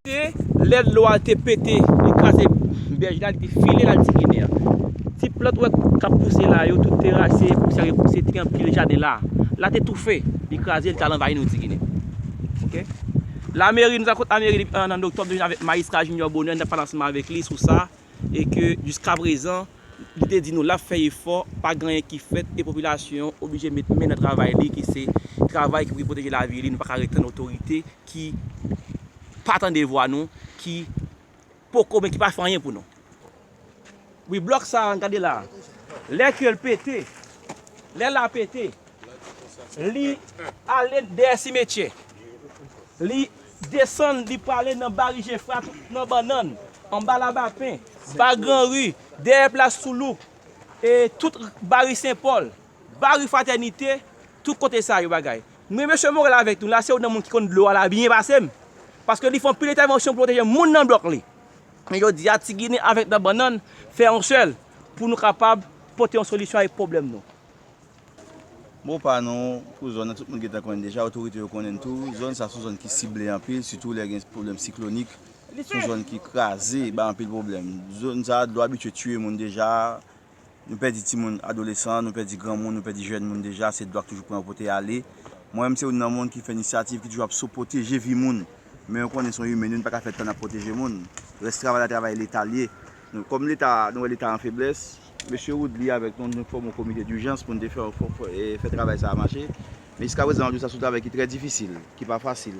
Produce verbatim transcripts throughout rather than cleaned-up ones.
Te, lè dlo a te pete, li kraze bèj la, li te file l al Ti Ginen an. Ti plant ou wè k ap pouse la yo, tout te rase, se, se te anpil jaden la. La te toufe, li kraze, li t al anvayi nou Ti Ginen. Oke? Lameri, nou t al kot lameri depi an, an oktòb, deja avèk Majistra Junior Bonheur, nou t ap pale ansanm avèk li sou sa, e ke jiskaprezan, li te di nou l ap fè efò, pa gen anyen ki fèt, e popilasyon an oblije met men nan travay li, ki se travay ki pou pwoteje lavi li, nou pa ka ret tann otorite ki pa tande vwa nou, ki poko, men ki pa fè anyen pou nou. Wi, blòk sa a, gade la. Lè ke l pete, lè l la pete, li ale dèyè simetyè. Li desann, li prale nan Bari Jefra, tout nan Bannann, anba Labapen, ba Granri, dèyè Plas Soulouk, e tout Bari Sen Pòl, Bari Fratènite, tout kote sa yo bagay. Mwen, mesye Morel avèk nou la, se youn nan moun ki konn dlo a la byen pase m. Paske li fè anpil entèvansyon pou pwoteje moun nan blòk li. Men jodi a, Ti Ginen avèk nan Bannann fè yon sèl pou nou kapab pote yon solisyon a pwoblèm nou. Mo pa nou, pou zòn nan, tout moun gentan konnen deja, otorite yo konnen tou. Zòn sa se yon zòn ki sible anpil, sitou lè gen pwoblèm siklonik. Se yon zòn ki kraze, bay anpil pwoblèm. Zòn sa, dlo abitye tiye moun deja. Nou pèdi timoun adolesan, nou pèdi granmoun, nou pèdi jèn moun deja, se dlo k toujou pran yo pote ale. Mwen menm se youn nan moun ki fè inisyativ, ki toujou ap so-, pwoteje vi moun. Men ou konnen se yon imen, nou pa ka fè tan n ap pwoteje moun. Rès travay la, travay Leta l ye. Nou, kòm Leta, nou wè Leta an feblès, mesye Woodly avèk nou, nou fòme yon komite dijans pou nou te fè, fè, fè, e, fè travay sa a mache. Men jiskaprezan, nou di sa se yon travay ki trè difisil, ki pa fasil.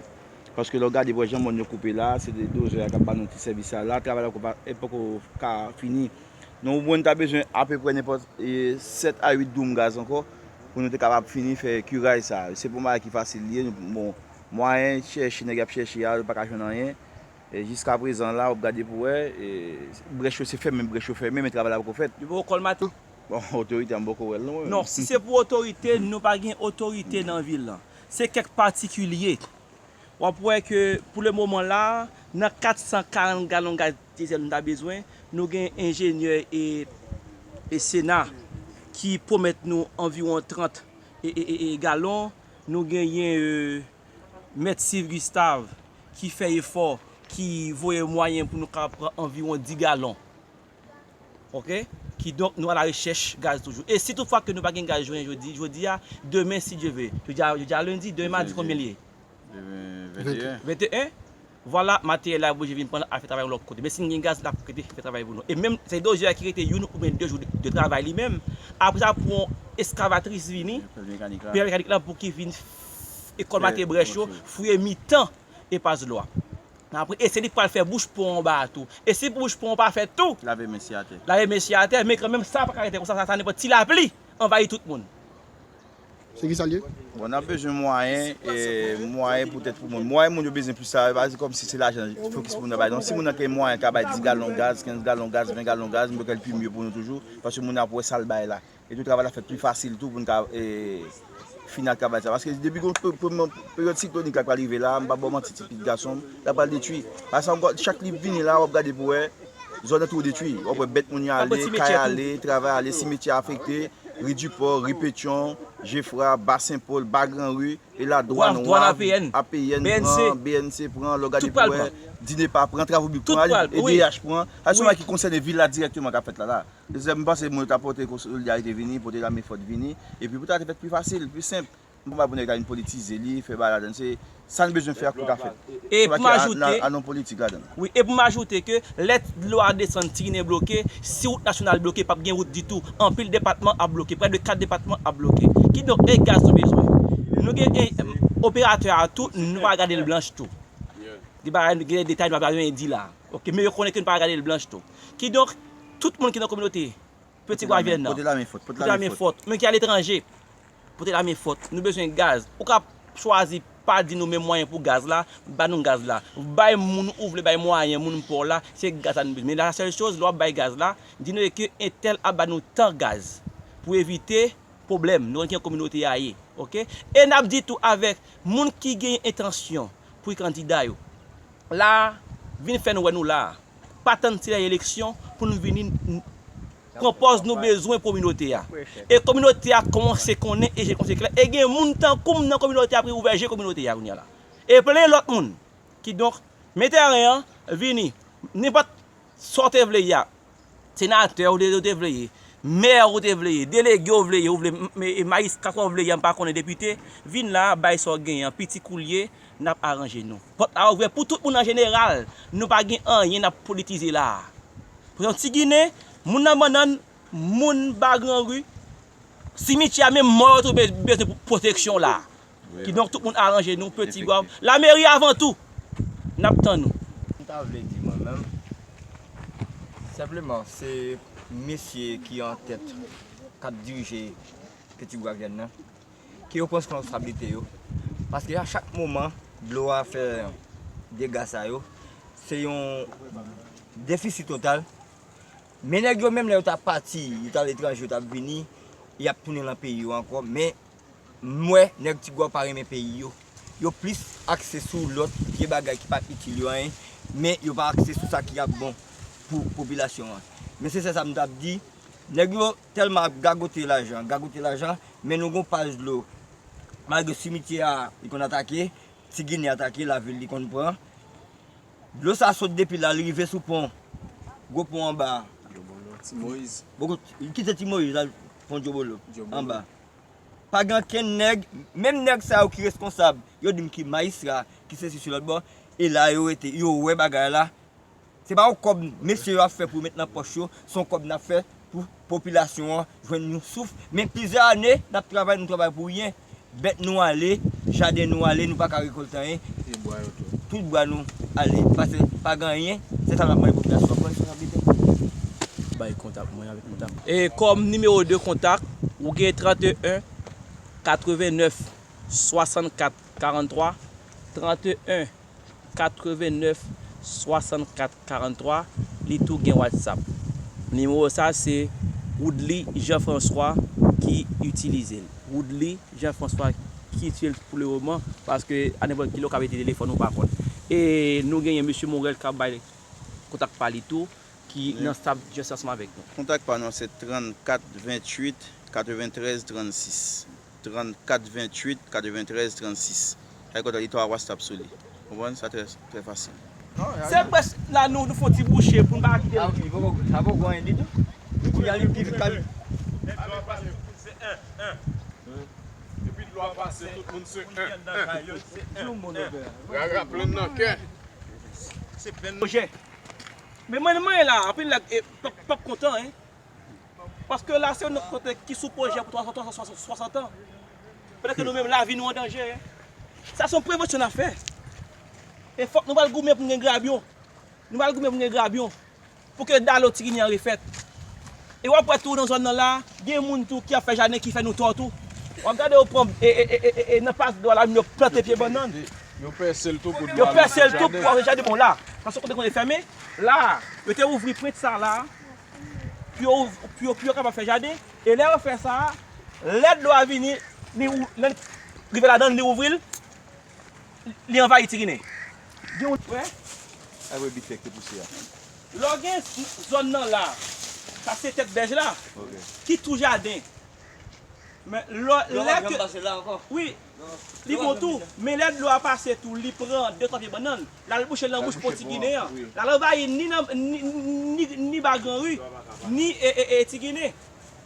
Paske lè w gade pou wè jan mòn yo koupe la, se de dozè a k ap ba nou ti sèvis sa la. Travay la poko, e, poko ka fini. Nou, mwen ta bezwen apeprè nenpòt, e, sèt a uit doum gaz ankò pou nou te kapab fini fè kiray sa. Se pa yon bagay ki fasil li ye. Nou, bon, mwayen chèche, nèg y ap chèche a, yo pa ka jwenn anyen. E jiskaprezan la, w ap gade pou wè, e, brèch yo se fèmen, brèch yo fèmen, men travay la poko fèt. Yo poko kòlmate. Bon, otorite a, m poko wè l non, mwen. Non, si se pou otorite, nou pa gen otorite nan vil lan. Se kèk patikilye. W ap wè ke pou le moman la, nan kat san karant galon gaz dizèl nou ta bezwen, nou gen enjenyè e, e Sena ki pwomèt nou anviwon trant e, e, e, e galon. Nou genyen, e, Mèt Siv Gustave ki fè efò, ki voye mwayen pou nou ka pran anviwon dis galon. Oke? Kidonk, nou alarechèch gaz toujou. E si toutfwa ke nou pa gen gaz jounen jodi, jodi a, demen, si Dye ve, jodi a, jodi a lendi, demen madi, konbyen li ye? Demen, venteyen. Venteyen? Vwala, materyèl la oblije vin pran l al fè travay yon lòt kote. Men si n gen gaz, l ap rete fè travay pou nou. E menm, se dozè a ki rete youn oubyen de jou de, de travay li menm. Apre sa, pou yon eskavatris vini, pèl mekanik la, pou ki vin f-, e kòlmate brèch yo, fouye mitan espas dlo a. Apre, e se li k pral fè bouch pon anba a tou. E si bouch pon an pa fèt tou, lave men si atè. Lave men si atè, men kanmenm sa pa ka rete konsa, sa, sa nenpòt ti lapli anvayi tout moun. Se ki sa l ye? Bon, n ap bezwen mwayen, e, mwayen poutèt pou moun. Mwayen moun yo bezwen plis sa, pa se kòmsi se lajan fokis pou moun nan bay. Donk, si moun nan gen mwayen ka bay dis galon gaz, kenz galon gaz, ven galon gaz, mwen kwè l pi mye pou nou toujou, paske moun nan ap wè sa l bay la. E tou travay la fèt pi fasil tou pou n ka, e, fini ak travay sa. Paske depi gon pe-, pe-, peryòd siklonik la k pral rive la, m pa ba w manti, ti pitit gason m, l ap pral detwi. Paske ankò, chak li vini la, w ap gade pou wè, zòn nan tou detwi. W ap wè bèt moun yo ale, kay ale, travay ale, simetyè afekte, ri Dipò, ri Petyon, Jefra, Ba Sen Pòl, Ba Granri, e la Dwàn, Dwàn, A P N, pran, B N C pran, lè w gade pou wè, Dinepa pran, Travo Piblik pran, E D H pran. Sa se yon bagay ki konsène vil la dirèkteman k ap fèt la, la. Se, m panse moun yo ta pote solidarite vini, pote lame fòt vini, epi pou ta te fèt pi fasil, pi senp. M pa pou nèg ta vin politize li, fè bagay ladann. Se sa n bezwen fè ak pou ta fèt. E pou m ajoute, anon politik ladann. Wi, e pou m ajoute ke lè dlo a desann, Ti Ginen bloke, si wout nasyonal bloke, p ap gen wout ditou. Anpil depatman ap bloke, prè de kat depatman ap bloke. Kidonk, e gaz nou bezwen. Nou gen, e, operatè a tou, nou pa gade l blanch tou. Gen bagay, gen detay nou pa bezwen di la. Oke, men yo konnen ke nou pa gade l blanch tou. Kidonk, tout moun ki nan kominote, Peti Gwavyèn nan, pote lame fòt, pote lame fòt. Moun ki aletranje, pote lame fòt. Nou bezwen gaz. Ou ka chwazi pa di nou men mwayen pou gaz la, ba nou gaz la. Bay moun ou vle bay mwayen, moun pa w la, se gaz la nou bezwen. Men la sèl choz, lè w ap bay gaz la, di nou ke entèl ap ba nou tan gaz pou evite pwoblèm. Nou konn ki jan kominote a ye, oke? E n ap di tou avèk moun ki gen entansyon pou kandida yo. La, vin fè nou wè nou la. Pa tann se lè eleksyon pou nou vini n-, pran pòz nou bezwen kominote a. E kominote a kòmanse konnen e je l kòmanse klè. E gen moun tankou m nan kominote a pou ouvè je kominote a kounye a la. E plen lòt moun. Kidonk, Men tèren an, vini. Nenpòt sa w te vle ye a. Senatè ou te, ou te vle ye. Mè ou te vle ye. Delege ou vle ye. Ou vle m- m- e majistra sa w vle ye, m pa konnen depite. Vin la, bay sa w genyen an. Piti koulye, n ap aranje nou. Pòt la ouvè pou tout moun an jeneral. Nou pa gen anyen n ap politize la a. Pou yon ti Ginen, moun nan bannann, moun ba Granri, simityè a, menm mò yo tou be- bezwen pwoteksyon la. Kidonk, tout moun aranje nou, Petit Goâve. Lameri avan tou. N ap tann ou. M ta vle di mwen menm, senpleman, se mesye ki an tèt, k ap dirije Petit Goâve nan, ke yo pran responsablite yo. Paske a chak moman, dlo a fè dega sa yo, se yon defisi total. Men nèg yo menm, lè yo t ap pati, yo t al etranje, yo t ap vini, y ap tounen nan peyi yo ankò. Men m wè nèg Ti Gwav pa renmen peyi yo. Yo plis akse sou lòt vye bagay ki pa itil yo anyen, men yo pa akse sou sa ki ap bon pou popilasyon an. Men se sèl sa m t ap di, nèg yo tèlman ap gagote lajan, gagote lajan, men nou gon paj dlo, malgre simityè a, li konn atake, Ti Ginen atake, lavil li konn pran. Dlo sa sot depi la, li rive sou pon. Gwo pon anba. Djobolo, Ti Moyiz. Boko, kite Ti Moyiz la, pon Djobolo, Djobolo. Anba. Pa gen ankenn nèg, menm nèg sa yo ki reskonsab, yo di m ki majistra, ki sesi sou lòt bò, e la yo rete, yo wè bagay la. Se pa yon kòb mesye yo ap fè pou yo met nan pòch yo, se yon kòb n ap fè pou popilasyon an jwenn yon souf. Men plizyè ane, n ap travay, nou travay pou ryen. Bèt nou ale, jaden nou ale, nou pa ka rekòlte anyen. E bwa yo tou. Tout bwa nou ale, paske pa gen anyen, se sa n ap mande popilasyon an, pran responsablite. Bay kontak mwen avèk kontak. E kòm nimewo de kontak, ou gen trannteyen, katrevennèf, swasannkat, karanntwa, trannteyen, katrevennèf, swasannkat, karanntwa, li tou gen WhatsApp. Nimewo sa se Woodly Jean François ki itilize l. Woodly Jean François ki itilize l pou le moman, paske a nenpòt ki lè w ka mete telefòn ou pa konn. E nou genyen mesye Morel k ap bay kontak pa li tou, ki nan staf Just ansanm avèk nou. Kontak pa nou se trannkat venntuit katreventrèz trannsis. Trannkat venntuit katreventrèz trannsis. Sa vle di kontak li tou a WhatsApp sou li. Konprann? Sa trè, trè fasil. Se prèsk la nou, nou fè yon ti bouche pou n pa kite l. Sa poko, sa poko anyen ditou. Kounye a li pi vit ka li. Epi dlo a pase, tout moun se en, en. Rara plenn nan kè. Se plenn. Pwojè. Men mwen, mwen la, anpil nèg, e, p ap, p ap kontan, en. Paske la, se yon kote ki sou pwojè pou twa san, twa san swasant, swasant an. Petèt ke nou menm, lavi nou an danje, en. Sa se yon prevansyon n ap fè. E fòk nou pral goumen pou n gen grabyon. Nou pral goumen pou n gen grabyon. Pou ke dalo Ti Ginen an refèt. E w ap wè tou nan zòn nan la, gen moun tou ki ap fè jaden ki fè nou tò tou. W ap gade yo pran, e, e, e, e, e, nan plas dlo a la, yo plante pye bannann. Yo pèse l tou pou dlo a fè jaden. Yo pèse l tou pou fè jaden. Bon, la, paske kote kote fèmen, la, yo te ouvri pwent sa la, pou yo, pou yo, pou yo kapab fè jaden. E lè yo fè sa, lè dlo a vini, li ou-, lè l rive ladan l, li ouvri l, li anvayi Ti Ginen. Gen yon, wè. Ay, wè, bit fèk te pouse a. Lè w gen zòn nan la, sa se tèt bèj la, ki tou jaden. Men lè, lè ke, wi, li bon tou, men lè dlo a pase tou, li pran de twa pye bannann, l al bouche l nan bouch pon Ti Ginen an. L al anvayi ni nan, ni, ni, ni ba Granri, ni e, e, e Ti Ginen.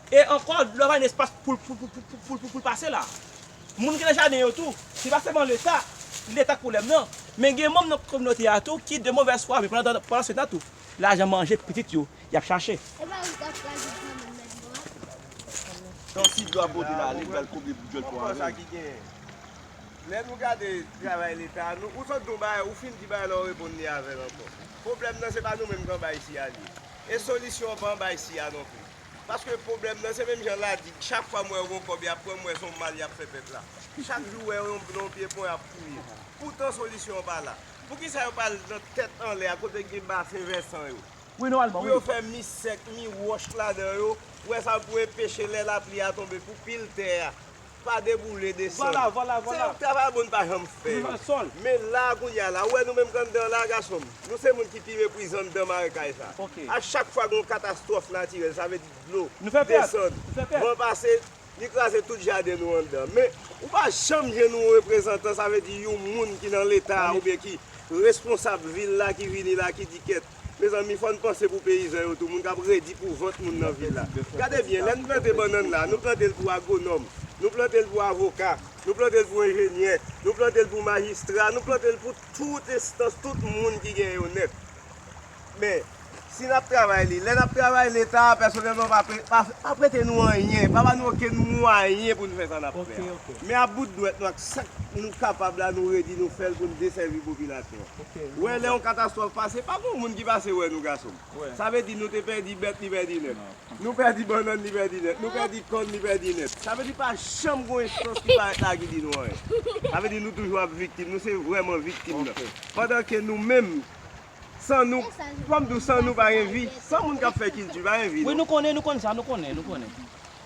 E ankò, dlo a pa gen espas pou l, pou, pou l pase la. Moun ki nan jaden yo tou, se pa sèlman Leta, Leta k pwoblèm nan, men gen manm nan kominote a tou ki de movèz fwa, men pandan, pandan se tan tou, lajan manje pitit yo, y ap chache. E pa ou k ap kraze granmoun mèt mò a? Tansi dlo a pote la, li pral kouvri pou djòl pou avèl. Lè nou gade travay Leta a, nou, ou sot di yon bagay, ou fin di bagay la, ou reponn li avè l ankò. Pwoblèm nan, se pa nou menm k anba isi a li ye. E solisyon an pa anba isi a non plis. Paske pwoblèm nan, se menm jan Ladig, chak fwa m wè yo gen yon kòb y ap pran, m wè se yon mal y ap fè pèp la. Chak jou w wè yo nan yon pye pon y ap fouye. Poutan solisyon an pa la. Poukisa yo pa al nan tèt anlè a, kote k gen basen vèsan yo? Pou yo fè mi sèk, mi wòch ladan yo, pou wè sa pou enpeche lè lapli a tonbe, pou pil tè a pa deboule desann. Se yon travay moun pa janm fè yo. Men la, kounye a la, ou wè nou menm k anndan la, gason m, nou se moun ki pi meprizan anndan mare kay sa. A chak fwa gen yon katastwòf natirèl, sa vle di dlo desann, van pase, li kraze tout jaden nou anndan. Men, ou pa janm jwenn yon reprezantan, sa vle di yon moun ki nan Leta a oubyen ki Responsab vil la ki vini la, ki di kèt, mezanmi, fò n panse pou peyizan yo tou, moun k ap redi pou vant moun nan vil la. Gade byen, lè n plante bannann la, nou plante l pou agwonòm, nou plante l pou avoka, nou plante l pou enjenyè, nou plante l pou majistra, nou plante l pou tout enstans, tout moun ki gen yo nèt. Men, si n ap travay li, lè n ap travay Leta, pèsonèlman, pa, pre- pa, pa prete nou anyen, pa ba nou okenn mwayen pou n fè sa n ap fè a. Men a bout dwèt nou ak sa k nou kapab la, nou redi, nou fè l pou n desèvi popilasyon an. Ou wè, lè yon katastwòf pase, pa gen moun ki pase wè nou, gason m. Sa vle di nou te pèdi bèt, li pèdi nèt. Nou pèdi bannann, li pèdi nèt. Nou pèdi kòn, li pèdi nèt. Sa vle di pa janm gen yon enstans ki parèt la ki di nou anyen. Sa vle di nou toujou ap viktim. Nou se vrèman viktim nan. Pandan ke nou menm, san nou, kòm di w, san nou pa gen vi, san moun k ap fè kilti pa gen vi, wi, non. Nou konnen, nou konn sa, nou konnen, nou konnen.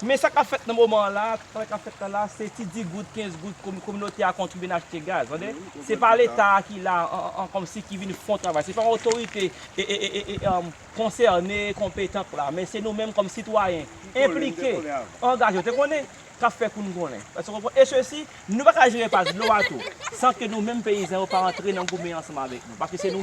Men sa k ap fèt nan moman an la, sa k ap fèt la, la, se ti dis goud, kenz goud, komi- kominote a kontribye n achte gaz, tande? Se pa Leta a ki la, an, an, an, kòmsi ki vin fè yon travay. Se pa yon otorite e, e, e, e, e, um, konsène, konpetan k la, men se nou menm kòm sitwayen, enplike, angaje, w te konnen, k ap fè kou n konnen. Èske w konprann? E sesi, nou pa ka jere pas dlo a tou, san ke nou menm peyizan yo pa antre nan goumen ansanm avèk nou. Paske se nou